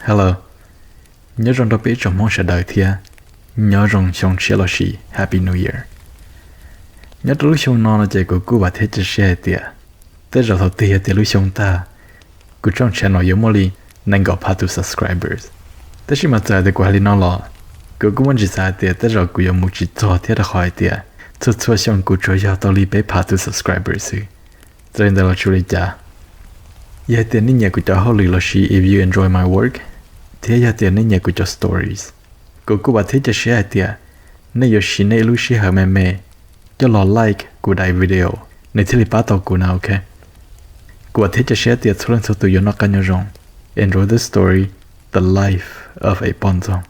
Hello, nyob zoo rau peb ib tsoom Hmoob sawv daws thiab nyob zoo xyoo tshiab los sis Happy New Year. Nyob rau lub xyoo no no ces kuv kuj vam thiab cia siab hais tias tej zaum thaum twg yog tias lub xyoo tag, kuv channel no yuav muaj li nees nkaum phav tus subscribers. Tab sis mas txawm hais tias kuv hais li no los, kuv kuj muaj ntsis xav hais tias tej zaum kuv yuav mus tsis txog thiab, rau qhov hais tias txhua txhua xyoo kuv tsuas yog tau li peb phav tus subscribers xwb. Txawm li ntawd los tsis ua li cas, yog hais tias nej nyiam kuv cov hauj lwm los sis if you enjoy my work, thiab yog tias nej nyiam kuv cov stories, kuv kuj vam thiab cia siab hais tias nej yuav siv nej ib lub sij hawm me me coj los like kuv daim video, nws thiaj li pab tau kuv na, ok? Kuv vam thiab cia siab tias txhua leej txhua tus yuav noj qab nyob zoo. Enjoy the story, The Life of a Poj Ntxoog.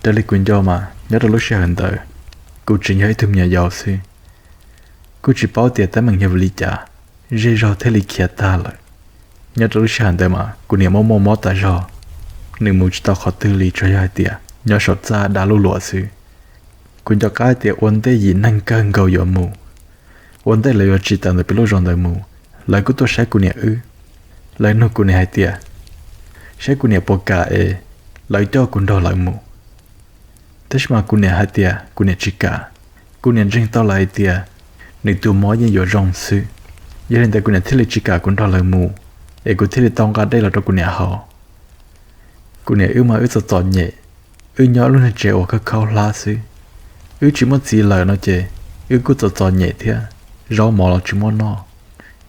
Raws li kuv nco mas nyob rau lub sij hawm ntawd, kuv tseem yog ib tug me nyuam yaus xwb, kuj tsis paub tias teeb meem yog vim li cas zej zog thiaj li khiav tag lawm. Nyob rau lub sij hawm ntawd mas kuv niam muaj muaj mob tas zog, nws mus tsis tau qhov twg li tsuas yog hais tias nyob saum txaj da lub luam xwb. Kuv nco qab hais tias ua ntej yim neeg kawg nkaus yuav mus, ua ntej lawv yuav tsis tawm ntawm peb lub zos ntawd mus, lawv kuj tuaj saib kuv niam wb. Lawv nug kuv niam hais tias saib kuv niam puas kam es lawv coj kuv nrog lawv mus. Tab sis mas kuv niam hais tias kuv niam tsis kam. Kuv niam ntseeg tau lawm hais tias nws tus mob yeej yuav zoo xwb. Yog li ntawd kuv niam thiaj li tsis kam kuv nrog lawv mus, es kuv thiaj li tau nqa dej los rau kuv niam haus. Kuv niam wb mas wb txom txom nyem, wb nyob lub niag tsev uas khaub khaub hlab xwb. Wb tsis muaj txiv lawm no ces wb kuj txom txom nyem thiab, zaub mov los tsis muaj noj.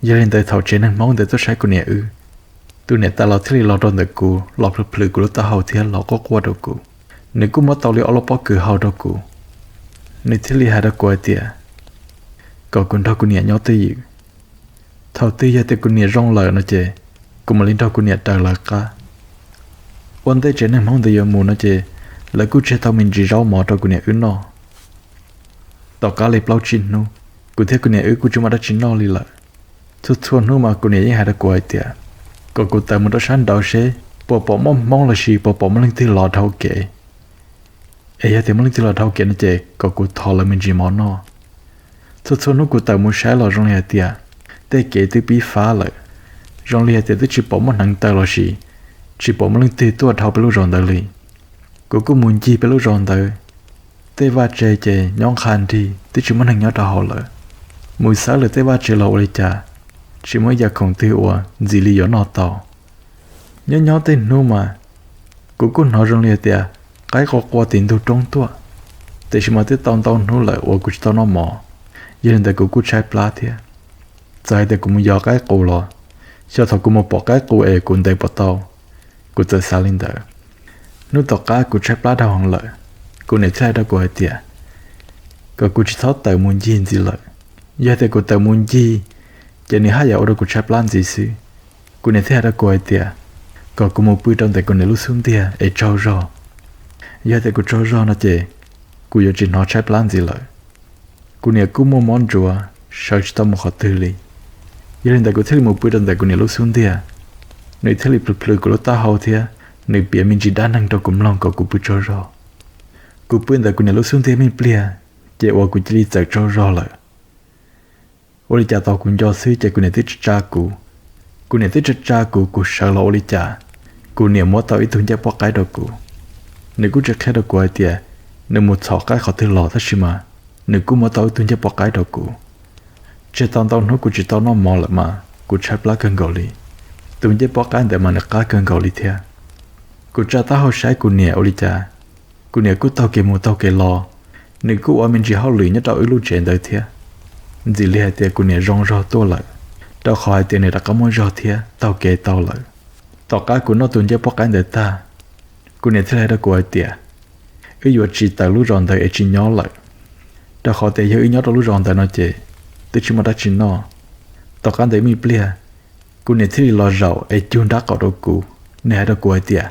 Yog li ntawd thaum tsev neeg Hmoob ntawd tuaj saib kuv niam wb, tus niam tais los thiaj li los rau ntawm kuv los plhws plhws kuv lub taub hau thiab los quaj quaj rau kuv. Nws kuj muab tau li ob lub pob kws hau rau kuv. Nws thiaj li hais rau kuv hais tias kom kuv nrog kuv niam nyob twj ywm. Thaum twg yog tias kuv niam zoo lawm no ces kuv mam li nrog kuv niam raws lawv qab. Ua ntej tsev neeg Hmoob ntawd yuav mus no ces lawv kuj tseg tau me ntsis zaub mov rau kuv niam wb noj. Tom qab li plaub tsib hnub, kuv thiab kuv niam wb kuj tsis muaj dab tsi noj li lawm. Txhua txhua hnub mas kuv niam yeej hais rau kuv hais tias kom kuv tawm mus rau sab nraud seb puas pom muaj Hmoob los sis puas pom muaj leej twg los dhau kev. Es yog tias muaj leej twg los dhau kev no ces kom kuv thov lawv me ntsis mov noj. Txhua txhua hnub kuv tawm mus saib los zoo li hais tias tej kev twb pib fab lawm, zoo li hais tias twb tsis pom muaj hneev taw los sis tsis pom muaj leej twg tuaj dhau peb lub zos ntawd li. Kuv kuj mus ncig peb lub zos ntawd, tej vaj tse ces nyob nqha nrig twb tsis muaj neeg nyob rau hauv lawm. Mus xawb lawm tej vaj tse los ua li cas tsis muaj ib yam khoom twg uas ntxim li yuav noj tau. Nyob nyob tej hnub mas kuv kuj hnov zoo li hais tias qaib qua qua tim ntug roob tuaj, tiam sis mas twb tau ntau hnub lawm uas kuv tsis tau noj mov, yog li ntawd kuv kuj tshaib plab thiab. Txawm hais tias kuv mus yos qaib qus los, xyov thaum kuv mus pom qaib qus es kuv ntes puas tau, kuv txawm xav li ntawd. Hnub tom qab kuv tshaib plab dhau heev lawm, kuv niam thiaj hais rau kuv hais tias kom kuv tsis txhob tawm mus ncig ntxiv lawm. Yog tias kuv tawm mus ncig ces nws haj yam ua rau kuv tshaib plab ntxiv xwb. Kuv niam thiaj hais rau kuv hais tias kom kuv mus pw rau ntawm kuv niam lub xub ntiag es tsaug zog. Yog tias kuv tsaug zog no ces kuv yuav tsis hnov tshaib plab ntxiv lawm. Kuv niam kuj muaj mob ntsuav, sawv tsis tau mus qhov twg li. Yog li ntawd kuv thiaj li mus pw rau ntawm kuv niam lub xub ntiag. Nws thiaj li plhws plhws kuv lub taub hau thiab nws piav me ntsis dab neeg rau kuv mloog kom kuv pw tsaug zog. Kuv pw ntawm kuv niam lub xub ntiag me pliag, ces uas kuv cia li txawm tsaug zog lawm. Ua li cas tau kuv nco xwb ces kuv niam twb tsa tsa kuv. Kuv niam twb tsa tsa kuv, kuv sawv los ua li cas, kuv niam muab tau ib tug ncej poj qaib rau kuv. Nws kuj tsis qhia rau kuv hais tias nws mus txhom qaib qhov twg los, tab sis mas nws kuj muab tau ib tug ncej poj qaib rau kuv. Tseg tau ntau hnub kuv tsis tau noj mov lawm mas kuv tshaib plab kawg nkaus li. Tus ncej poj qaib ntawd mas nws qab kawg nkaus li thiab. Kuv tsa taub hau saib kuv niam ua li cas, kuv niam kuj taug kev mus taug kev los, nws kuj ua me ntsis hauj lwm nyob rau wb lub tsev ntawd thiab. Ntxim li hais tias kuv niam zoo zog tuaj lawm, rau qhov hais tias nws rov qab muaj zog thiab taug kev tau lawm. Tom qab kuv noj tus ncej poj qaib ntawd tag, kuv niam thiaj li hais rau kuv hais tias wb yuav tsis tawm lub zos ntawd es tsis nyob lawm, rau qhov tias yog wb nyob rau lub zos ntawd no ces twb tsis muaj dab tsi noj. Tom qab ntawd me pliag, kuv niam thiaj li los zaum es cug nrab qaum rau kuv, nws hais rau kuv hais tias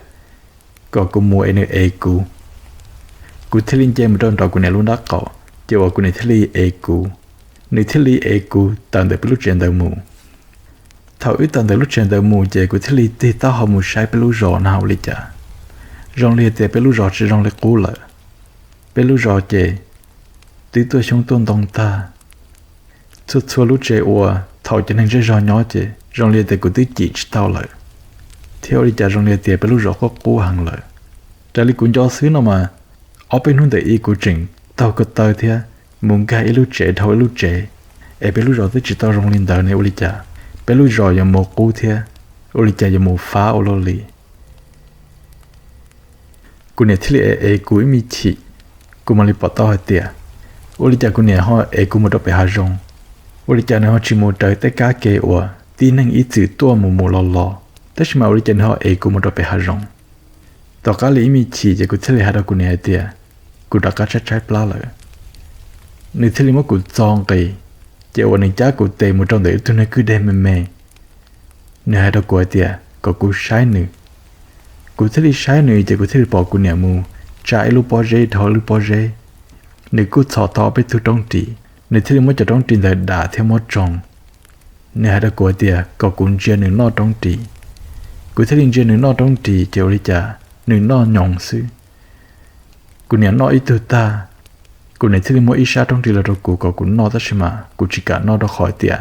kom kuv mus es nws ev kuv. Kuv thiaj li nce mus rau nraum kuv niam lub nrab qaum, ces uas kuv niam thiaj li ev kuv. Nws thiaj li ev kuv tawm ntawm peb lub tsev ntawd mus. Thaum wb tawm ntawm lub tsev ntawd mus ces kuv thiaj li tig taub hau mus saib peb lub zos na ua li cas. Zoo li tias peb lub zos tsis zoo li qub lawm. Peb lub zos ces twb tuaj xyoob tuaj ntoo tag. Txhua txhua lub tsev uas thaum cov neeg zej zog nyob ces zoo li tias kuv twb cim tsis tau lawm, thiab ua li cas zoo li tias peb lub zos quaj qub heev lawm. Raws li kuv nco xwb no mas, ob peb hnub ntawm ib kuv tseem taug ko taw thiab mus nkag ib lub tsev dhau ib lub tsev, es peb lub zos twb tsis tau zoo li ntawd ne, ua li cas peb lub zos yuav mus qub thiab ua li cas yuav mus fab ua luaj li. Kuv niam thiaj li ev ev kuv ib me chim, kuv mam li pom tau hais tias ua li cas kuv niam ho ev kuv mus rau pem hav zoov, ua li cas nws ho tsis mus raws tej kab ke uas tib neeg ib txwm tuaj mus mus los los, tab sis mas ua li cas nws ho ev kuv mus rau pem hav zoov. Tom qab li ib me chim ces kuv thiaj li hais rau kuv niam hais tias kuv rov qab tshaib tshaib plab lawm. Nws thiaj li muab kuv txo nqis, ces uas nws cab kuv tes mus rau ntawm ib tug niag kwj deg me me. Nws hais rau kuv hais tias kom kuv saib nws. Kuv thiaj li saib nws ces kuv thiaj li pom kuv niam mus tsa ib lub pob zeb dhau ib lub pob zeb. Nws kuj txhos tau peb tug roob ris, nws thiaj li muab cov roob ris ntawd dam thiab muab tsoo. Nws hais rau kuv hais tias kom kuv ntsia nws noj roob ris. Kuv thiaj li ntsia nws noj roob ris ces ua li cas nws noj nyoos xwb. Kuv niam noj ib tug tag, kuv niam thiaj li muab ib sab roob ris los rau kuv kom kuv noj, tab sis mas kuv tsis kam noj rau qhov tias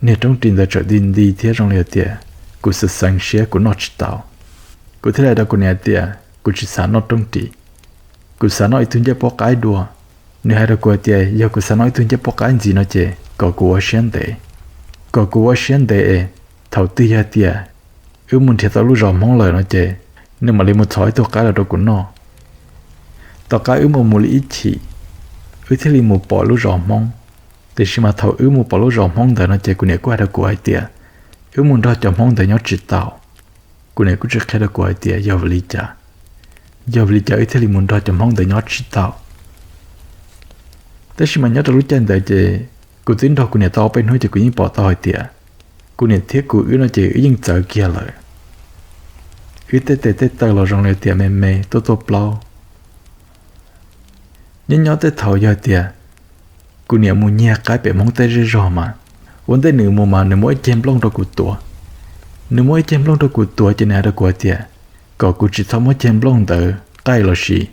niag roob ris ntawd tseem nti nti thiab zoo li hais tias kuv xav xeev siab kuv noj tsis tau. Kuv thiaj li hais rau kuv niam hais tias kuv tsis xav noj roob ris, kuv xav noj ib tug ncej puab qaib dua. Nws hais rau kuv hais tias yog kuv xav noj ib tug ncej puab qaib ntxiv no ces kom kuv ua siab ntev, kom kuv ua siab ntev es thaum twg yog tias wb mus nrhiav tau lub zos Hmoob lawm no ces nws mam li mus txhos ib tug qaib los rau kuv noj. Tom qab wb mus mus li ib chim, wb thiaj li mus pom lub zos Hmoob. Tiam sis mas thaum wb mus pom lub zos Hmoob ntawd no ces kuv niam kuj hais rau kuv hais tias wb mus nrog cov Hmoob ntawd nyob tsis tau. Kuv niam kuj tsis qhia rau kuv hais tias yog vim li cas, yog vim li cas wb thiaj li mus nrog cov Hmoob ntawd nyob tsis tau. Tab sis mas nyob rau lub caij ntawd ces kuv twb nrog kuv niam tau ob peb hnub ces kuv yeej pom tau hais tias kuv niam thiab kuv wb no ces wb yeej txawv kiag lawm. Wb tej tes tej taw los zoo li tias me me tuaj tuaj plaub. Nyob nyob tej thaum yog tias kuv niam mus nyiag qaib pem Hmoob tej zej zog mas, ua ntej nws mus mas nws muab ib ceg nplooj rau kuv tuav. Nws muab ib ceg nplooj rau kuv tuav ces nws hais rau kuv hais tias kom kuv tsis txhob muab ceg nplooj ntawd qaij los sis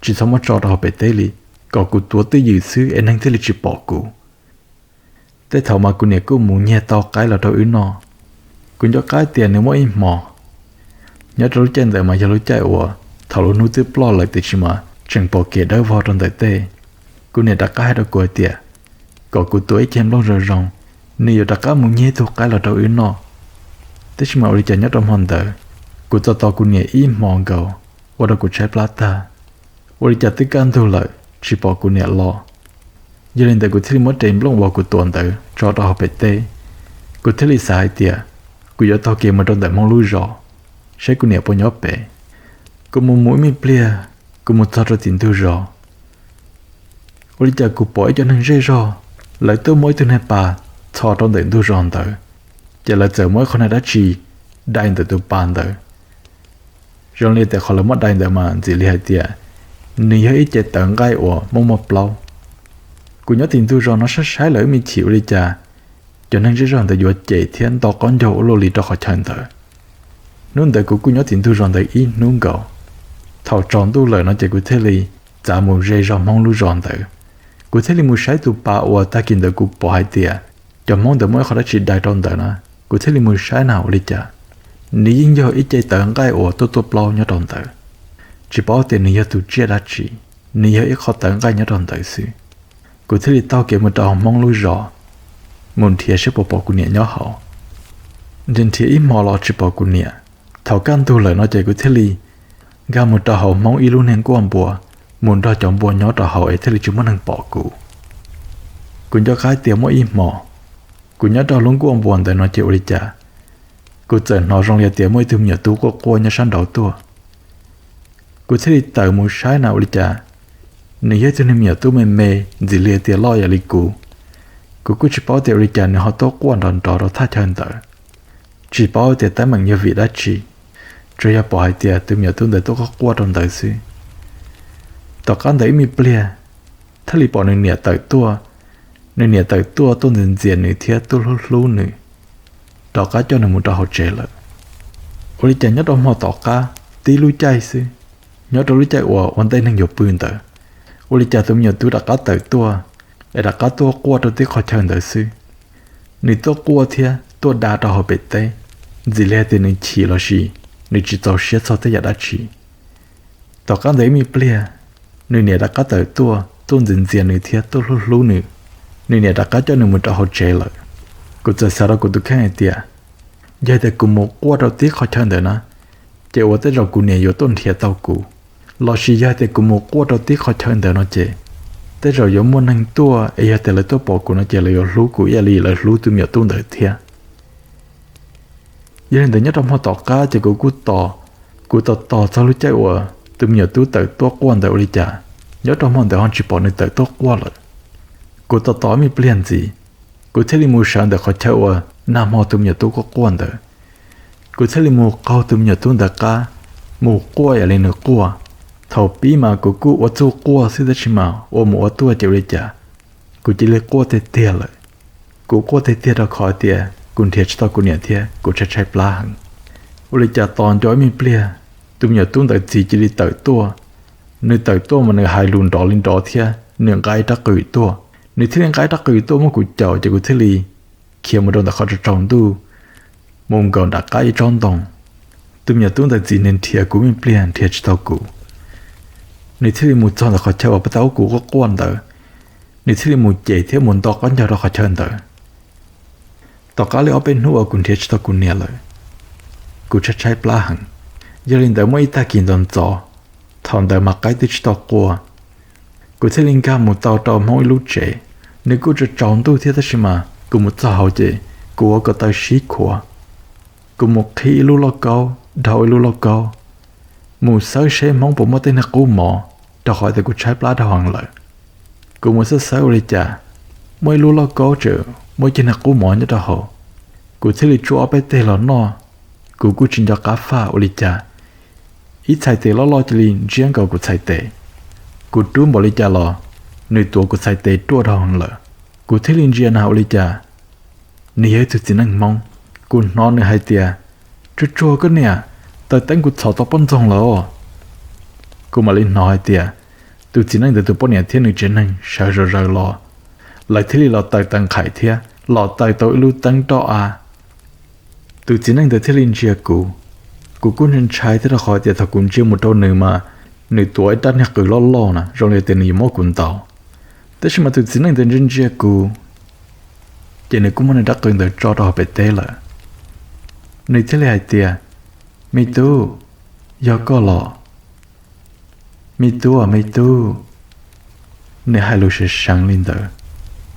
tsis txhob muab tso rau hauv pem teb li, kom kuv tuav twj ywm xwb es neeg thiaj li tsis pom kuv. Tej thaum mas kuv niam kuj mus nyiag tau qaib los rau wb noj. Kuv nco qab tias nws muaj ib hmo, nyob rau lub caij ntawd mas yog lub caij uas thaum lub hnub twb ploj lawm tiam sis mas tseem pom kev dawb vog rau ntawm tej. Kuv niam rov qab hais rau kuv hais tias kom kuv tuav ib ceg nplooj zoo zoo, nws yuav rov qab mus nyiag ib tug qaib los rau wb noj. Tab sis mas ua li cas nyob rau hmo ntawd kuv txo tau kuv niam ib hmo nkaus, ua rau kuv tshaib plab tag. Ua li cas twb kaj ntug lawm tsis pom kuv niam los. Yog li ntawd kuv thiaj li muab tes nplooj uas kuv tuav ntawd tso rau hauv pem teb. Kuv thiaj li xav hais tias kuv yuav taug kev mus rau ntawm Hmoob lub zos, saib kuv niam puas nyob pem. Kuv mus mus ib me pliag, kuv mus txog rau tim ntug zos, ua li cas kuv pom ib co neeg zej zog, lawv tuaj muab ib tug niag pas txhos rau ntawm ntug zos ntawd, ces lawv txawm muab ib qho niag dab tsi dai ntawm tus pas ntawd. Zoo li tias qhov lawv muab dai ntawd mas ntxim li hais tias nws yog ib ce tawv nqaij uas muaj muaj plaub. Kuv nyob tim ntug zos no saib saib lawv ib me chim ua li cas cov neeg zej zog ntawd yuav cem thiab nto qaub ncaug ua luaj li rau qhov chaw ntawd. Hnub ntawd kuv kuj nyob tim ntug zos ntawd ib hnub nkaus. Thaum tsaus ntuj lawm no ces kuv thiaj li txav mus ze zos Hmoob lub zos ntawd. Kuv thiaj li mus saib tus pas uas tag kis ntawd kuv pom hais tias cov Hmoob ntawd muaj ib qho dab tsi dai rau ntawd na. Kuv thiaj li mus saib na ua li cas nws yeej yog ib ce tawv nqaij uas tuaj tuaj plaub nyob rau ntawd. Tsis paub tias nws yog tus tsiaj dab tsi, nws yog ib qho tawv nqaij nyob rau ntawd xwb. Kuv thiaj li taug kev mus rau hauv Hmoob lub zos, mus nrhiav saib puas pom kuv niam nyob hauv. Nrhiav nrhiav ib hmo los tsis pom kuv niam. Thaum kaj ntug lawm no ces kuv thiaj li nkag mus rau hauv Hmoob ib lub niag nkuaj npua, mus nrog cov npua nyob rau hauv es thiaj li tsis muaj neeg pom kuv. Kuv nco qab tias muaj ib hmo, kuv nyob rau lub nkuaj npua ntawd no ces ua li cas, kuv txawm hnov zoo li tias muaj ib tug me nyuam tub quaj quaj nyob sab nraud tuaj. Kuv thiaj li tawm mus saib na ua li cas, nws yog ib tug niag me nyuam tub me me, ntxim li tias loj yam li kuv. Kuv kuj tsis paub tias ua li cas nws ho tuaj quaj nrov nrov rau thaj chaw ntawd. Tsis paub tias teeb meem yog vim dab tsi, tsuas yog pom hais tias tus me nyuam tub ntawd tuaj quaj quaj rau ntawd xwb. Tom qab ntawd ib me pliag, thiaj li pom nws niam tawm tuaj. Nws niam tawm tuaj tuaj ntxias ntxias nws thiab tuaj hlub hlub nws, rov qab coj nws mus rau hauv tsev lawm. Ua li cas nyob rau hmo tom qab tib lub caij xwb, nyob rau lub caij uas ua ntej neeg yuav pw ntawd, ua li cas tus me nyuam tub rov qab tawm tuaj, es rov qab tuaj quaj rau tib qhov chaw ntawd xwb. nws tuaj quaj thiab tuaj da rau hauv pem teb, ntxim li hais tias nws chim los sis nws tsis txaus siab txog tej yam dab tsi. Tom qab ntawd ib me pliag, nws niam rov qab tawm tuaj, tuaj ntxias ntxias nws thiab tuaj hlub hlub nws. Nws niam rov qab coj nws mus rau hauv tsev lawm. Kuv txawm xav rau kuv tus kheej hais tias, yog tias kuv mus quaj rau tib qhov chaw ntawd na, ces ua tej zaum kuv niam yuav tuaj nrhiav tau kuv. Los sis yog tias kuv mus quaj rau tib qhov chaw ntawd no ces tej zaum yuav muaj neeg tuaj, es yog tias lawv tuaj pom kuv no ces lawv yuav hlub kuv ib yam li lawv hlub tus me nyuam tub ntawd thiab. Yog li ntawd nyob rau hmo tom qab ces kuv kuj tos, kuv tos tos txog lub caij uas tus me nyuam tub tawm tuaj quaj ntawd ua li cas, nyob rau hmo ntawd ho tsis pom nws tawm tuaj quaj lawm. Kuv tos tos me pliag ntxiv, kuv thiaj li mus sawv ntawm qhov chaw uas nag hmo tus me nyuam tub quaj quaj ntawd. Kuv thiaj li mus qaug tus me nyuam tub ntawd qab, mus quaj yam li nws quaj. Thaum pib mas kuv kuj ua txuj quaj xwb tab sis mas ua mus ua tuaj ces ua li cas, kuv cia li quaj tiag tiag lawm. Kuv quaj tiag tiag rau qhov tias kuv nrhiav tsis tau kuv niam thiab kuv tshaib tshaib plab heev. Ua li cas tos nco ib me pliag, tus me nyuam tub ntawd txiv cia li tawm tuaj. Nws tawm tuaj mas nws hais lus nrov li nrov thiab nws nqa ib rab qws tuaj. Nws thiaj li nqa ib rab qws tuaj muab kuv caum ces kuv thiaj li khiav mus rau ntawm qhov tsaus tsaus ntuj, mus nkaum nram qab ib tsob ntoo. Tus me nyuam tub ntawd txiv nws nrhiav kuv me pliag nrhiav tsis tau kuv, nws thiaj li mus txog ntawm qhov chaw uas pab tau kuv quaj quaj ntawd. Nws thiaj li mus cem thiab mus nto qab ncaug rau qhov chaw ntawd. Tom qab li ob peb hnub uas kuv nrhiav tsis tau kuv niam lawm, kuv tshaib tshaib plab heev. Yog li ntawd muaj ib tag kis ntxov ntxov, thaum ntawd mas qaib twb tsis tau qua, kuv thiaj li nkag mus tau rau Hmoob ib lub tsev. Nws kuj tsaus tsaus ntuj thiab tab sis mas kuv mus txog hauv ces kuv ua ko taw sib khuav. Kuv mus qhib ib lub lauj kaub, dhau ib lub lauj kaub, mus xawb seb Hmoob puas muaj tej niag qub mov, rau qhov tias kuv tshaib plab dhau heev lawm. Kuv mus xawb xawb ua li cas, muaj ib lub lauj kaub tseem muaj ceg niag qub mov nyob rau hauv. Kuv thiaj li tsuab ob peb teg los noj. Kuv kuj tsis nco qab faj ua li cas, ib txhais tes loj loj cia li ntsiab nkaus kuv txhais tes. Kuv rub npaum li cas los nws tuav kuv txhais tes ruaj dhau heev lawm. Kuv thiaj li ntsia na ua li cas, nws yog ib tug txiv neej Hmoob. Kuv hnov nws hais tias, tsuag tsuag koj niam, taws teeb kuv txhom tau poj ntxoog lawm os. Kuv mam li hnov hais tias tus txiv neej ntawd tus poj niam thiab nws tsev neeg sawv zom zaws los, lawv thiaj li los taws taws nqhaim thiab los taws tau ib lub teeb roj av. Tus txiv neej ntawd thiaj li ntsia kuv. Kuv kuj ntshai thiab rau qhov tias thaum kuv ntsia mus rau nws mas nws tuav ib rab niag qws loj loj na zoo li tias nws yuav muab kuv ntaus. Tab sis mas tus txiv neej ntawd ntsia ntsia kuv, ces nws kuj muab nws rab qws ntawd tso rau hauv pem teb lawm. Nws thiaj li hais tias, me tub, yog koj los? Me tub, me tub. Nws hais lus seev seev li ntawd.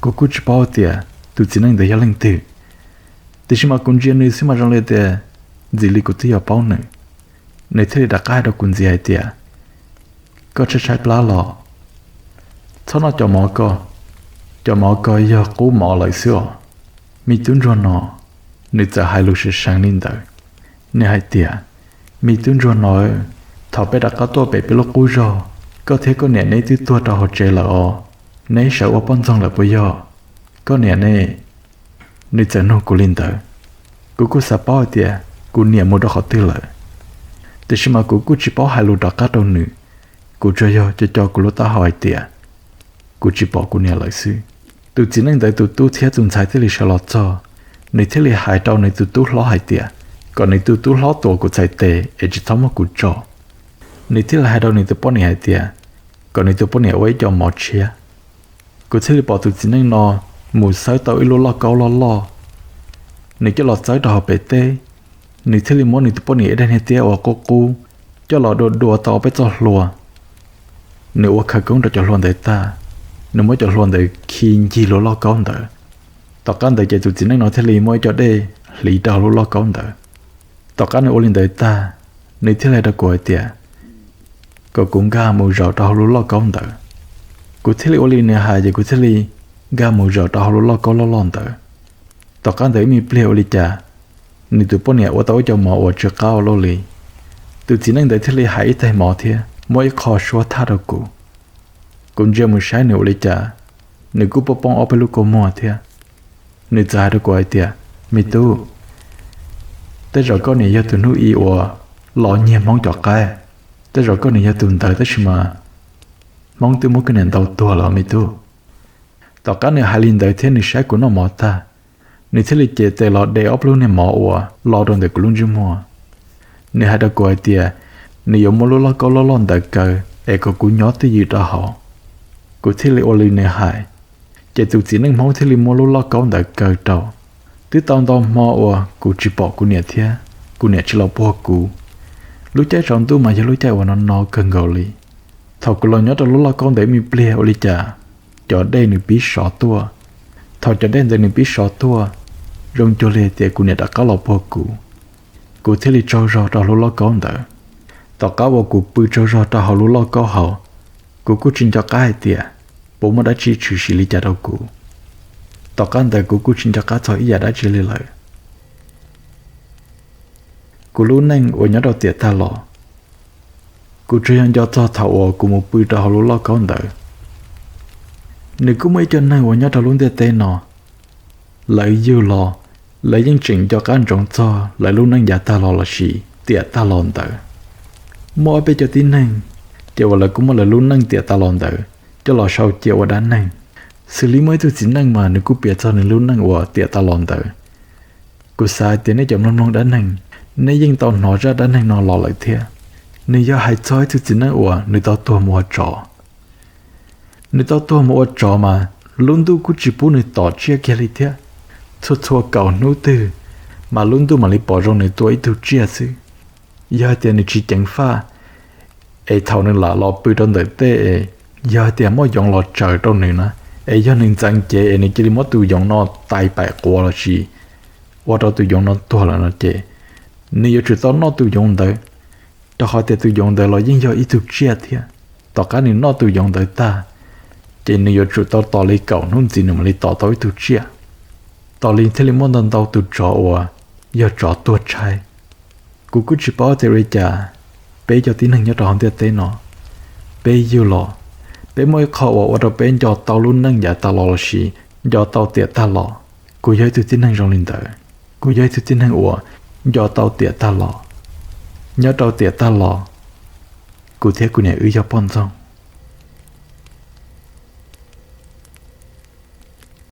Kuv kuj tsis paub tias tus txiv neej ntawd yog leej twg, tiam sis mas kuv ntsia nws xwb mas zoo li tias ntxim li kuv twb yuav paub nws. Nws thiaj li rov qab hais rau kuv ntxiv hais tias, koj tshaib tshaib plab los? Txhob noj cov mov ko, cov mov ko yog qub mov lawm xwb os. Me tub ntsuag no, nws txawm hais lus seev seev li ntawd. Nws hais tias, me tub ntsuag no, thaum peb rov qab tuaj pem peb lub qub zog, koj thiab koj niam neb twb tuag rau hauv tsev lawm os. Neb sawv ua poj ntxoog lawm puas yog? Koj niam ne? Nws txawm nug kuv li ntawd. Kuv kuj xav paub hais tias kuv niam mus rau qhov twg lawm, tiam sis mas kuv kuj tsis paub hais lus rov qab rau nws. Kuv tsuas yog co co kuv lub taub hau hais tias kuv tsis pom kuv niam lawm xwb. Tus txiv neej ntawd tus tub thiab tus ntxhais thiaj li sawv los txog. Nws thiaj li hais rau nws tus tub hlob hais tias kom nws tus tub hlob tuav kuv txhais tes es tsis txhob muab kuv tso. Nws thiaj li hais rau nws tus poj niam hais tias kom nws tus poj niam ua ib co mov tshiab. Kuv thiaj li pom tus txiv neej no mus xawb tau ib lub lauj kaub loj loj, nws coj los txawb rau hauv pem teb. Nws thiaj li muab nws tus poj niam ib daim niag tiab uas qub qub coj los dua dua tau peb txoj hlua. Nws ua khawv koob rau cov hlua ntawd tag, nws muab cov hlua ntawd khi ncig lub lauj kaub ntawd. Tom qab ntawd ces tus txiv neej no thiaj li muab ib co dej hliv rau hauv lub lauj kaub ntawd. Tom qab nws ua li ntawd tag, nws thiaj li hais rau kuv hais tias kom kuv nkag mus zaum rau hauv lub lauj kaub ntawd. Kuv thiaj li ua li nws hais ces kuv thiaj li nkag mus zaum rau hauv lub lauj kaub loj loj ntawd. Tom qab ntawd ib me pliag ua li cas, nws tus poj niam ua tau ib co mov uas tsw qab ua luaj li. Tus txiv neej ntawd thiaj li hais ib tais mov thiab muab ib qho suab thaj rau kuv. Kuv ntsia mus saib nws ua li cas, nws kuj poob poob ob peb lub kua muag thiab. Nws txawm hais rau kuv hais tias, me tub, tej zaum koj niam yog tus hnub i uas los nyiag Hmoob cov qaib, tej zaum koj niam yog tus ntawd tab sis mas Hmoob twb muab koj niam ntaus tuag lawm me tub. Tom qab nws hais li ntawd thiab nws saib kuv noj mov tag, Nws thiaj li cev tes los de ob peb lub niag mov uas lo rau ntawm kuv lub ntsej muag. Nws hais rau kuv hais tias nws yuav muab lub lauj kaub loj loj ntawd kaw es kom kuv nyob twj ywm rau hauv. Kuv thiaj li ua li nws hais, ces tus txiv neej Hmoob thiaj li muab lub lauj kaub ntawd kaw rau. Twb tau ntau hmo uas kuv tsis pom kuv niam thiab kuv niam tsis los puag kuv. Lub caij tsaus ntuj mas yog lub caij uas no no kawg nkaus li. Thaum kuv los nyob rau lub lauj kaub ntawd ib me pliag ua li cas cov dej nws pib sov tuaj. Thaum cov dej ntawd nws pib sov tuaj, zoo cuag li hais tias kuv niam rov qab los puag kuv. Kuv thiaj li tsaug zog rau lub lauj kaub ntawd. Tom qab uas kuv pw tsaug zog rau hauv lub lauj kaub hauv, kuv kuj tsis nco qab hais tias puas muaj dab tsi tshwm sim li cas rau kuv. Tom qab ntawd kuv kuj tsis nco qab txog ib yam dab tsi li lawm. Kuv lub neej uas nyob rau tiam tag los, kuv tsuas yog nco txog thaum uas kuv mus pw rau hauv lub lauj kaub ntawd. Nws kuj muaj ib co neeg uas nyob rau lub ntiaj teb no, lawv yug los, lawv yeej tseem nco qab ntsoov txog lawv lub neej yav tag los lossis tiam tag los ntawd. Muaj ob peb cov tib neeg, ces uas lawv kuj muab lawv lub neej tiam tag los ntawd coj los sau cia ua dab neeg. Xws li muaj ib tug txiv neej mas nws kuj piav txog nws lub neej uas tiam tag los ntawd. Kuv xav hais tias nej cov mloog mloog dab neeg, nej yeej tau hnov zaj dab neeg no los lawm thiab. Nws yog hais txog ib tug txiv neej uas nws tau tuag mus ua tsov. Nws tau tuag mus ua tsov mas lub ntuj kuj tsis pub nws tom tsiaj kiag li thiab. Txhua txhua kaum hnub twg mas lub ntuj mam li pom zoo nws tua ib tug tsiaj xwb. Yog hais tias nws tsis ceev faj, es thaum nws lam los pw rau ntawm tej es yog hais tias muaj yoov los tsaws rau nws na, es yog nws ntxeev cev es nws cia li muab tus yoov no tais paim quav lossis ua rau tus yoov no tuag lawm no ces nws yuav tsum tau noj tus yoov ntawd, rau qhov tias tus yoov ntawd los yeej yog ib tug tsiaj thiab. Tom qab nws noj tus yoov ntawd tag, ces nws yuav tsum tau tos li kaum hnub ntxiv nws mam li tom tau ib tug tsiaj. Tos li thiaj li muaj ntau ntau tus tsov uas yog tsov tuag tshaib. Kuv kuj tsis paub tias ua li cas peb cov tib neeg nyob rau hauv ntiaj teb no, peb yug los, peb muaj ib qho uas ua rau peb nco tau lub neej yav tas los lossis nco tau tiam tag los. Kuv yog ib tug tib neeg zoo li ntawd. Kuv yog ib tug tib neeg uas nco tau tiam tag los. Nyob rau tiam tag los, kuv thiab kuv niam wb yog poj ntxoog.